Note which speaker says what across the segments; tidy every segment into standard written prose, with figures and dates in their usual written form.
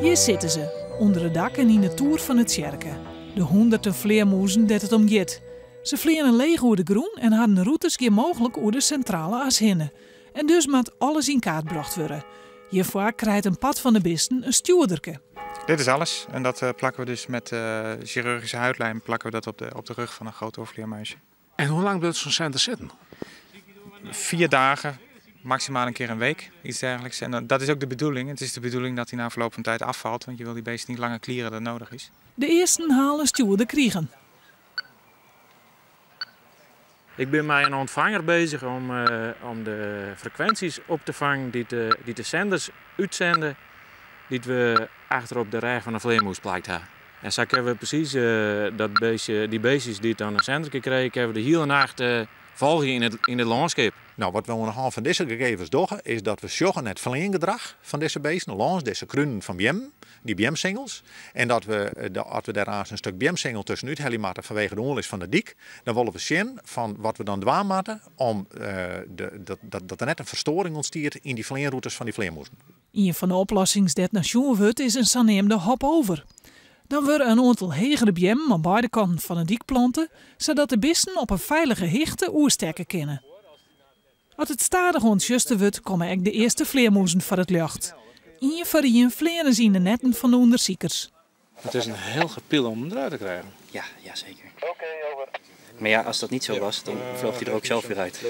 Speaker 1: Hjir sitte se, ûnder it dak en yn de toer fan de tsjerke. De hûnderten flearmûzen dêr't it om giet. Se fleane leech oer de grûn en harren rûtes gean mooglik oer de Sintrale As hinne. En dus moat alles yn kaart brocht wurde. Hjirfoar krijt in part fan de bisten in stjoerderke.
Speaker 2: Dit is alles en dat plakken we dus met chirurgische huidlijm plakken we dat op de rug van een grootoorvleermuisje.
Speaker 3: En hoe lang bliuwt sa'n sender sitten?
Speaker 2: 4 dagen, maximaal een keer een week, iets dergelijks. En dat is ook de bedoeling. Het is de bedoeling dat hij na verloop van tijd afvalt, want je wil die beesten niet langer klieren dan nodig is.
Speaker 1: De earsten ha al in stjoerder krigen.
Speaker 4: Ik bin mei in ûntfanger beuzich om de frekwinsjes op te fangen dy't de senders útsinde, dy't we achter op de rêch fan de flearmûs plakt ha. En sa kinne we presys dat bistje, dy bistjes dy't dan in sender krije, kinne we de hiele nacht folgje yn it lânskip.
Speaker 5: No, wat we oan de hân fan dizze gegevens dogge, is dat we sjogge it fleangedrach fan dizze bisten lâns dizze krunen fan beammen, dy beamsingels. En dat we, as we dêr aanst in stik beamsingel tuskenút helje moatte fanwege de oanlis fan de dyk, dan wolle we sjen fan wat we dan dwaan moatte om dat der net in fersteuring ûntstiet yn dy fleanrûtes fan dy flearmûzen.
Speaker 1: Ien fan de oplossings dêr't nei sjoen wurdt is in saneamde hop-over. Dan wurde in oantal hegere beammen oan beide kanten fan de dyk plante, sadat de bisten op in feilige hichte oerstekke kinne. As it stadichoan tsjuster wurdt, komme ek de earste flearmûzen foar it ljocht. Ien foar ien fleane se yn de netten fan de ûndersikers.
Speaker 4: Het is een heel gepiel om hem eruit te krijgen.
Speaker 6: Ja, zeker. Maar ja, als dat niet zo was, dan vloog hij er ook zelf weer uit.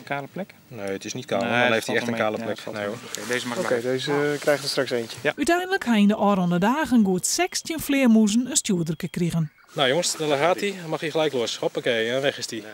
Speaker 2: Kale plek?
Speaker 7: Nee, het is niet kaal.
Speaker 2: Nee,
Speaker 7: dan heeft hij
Speaker 2: het
Speaker 7: echt een
Speaker 2: valt
Speaker 7: kale
Speaker 2: wel mee.
Speaker 7: plek.
Speaker 2: Ja,
Speaker 7: Nee hoor.
Speaker 2: Oké, deze mag
Speaker 8: Oké,
Speaker 2: blijven.
Speaker 8: deze krijgt er straks eentje.
Speaker 2: Ja.
Speaker 1: Uteinlik ha yn de ôfrûne dagen goed 16 flearmûzen in stjoerderke krigen.
Speaker 7: Nou jongens, dan gaat hij. Dan mag hij gelijk los. Hoppakee, en weg is hij.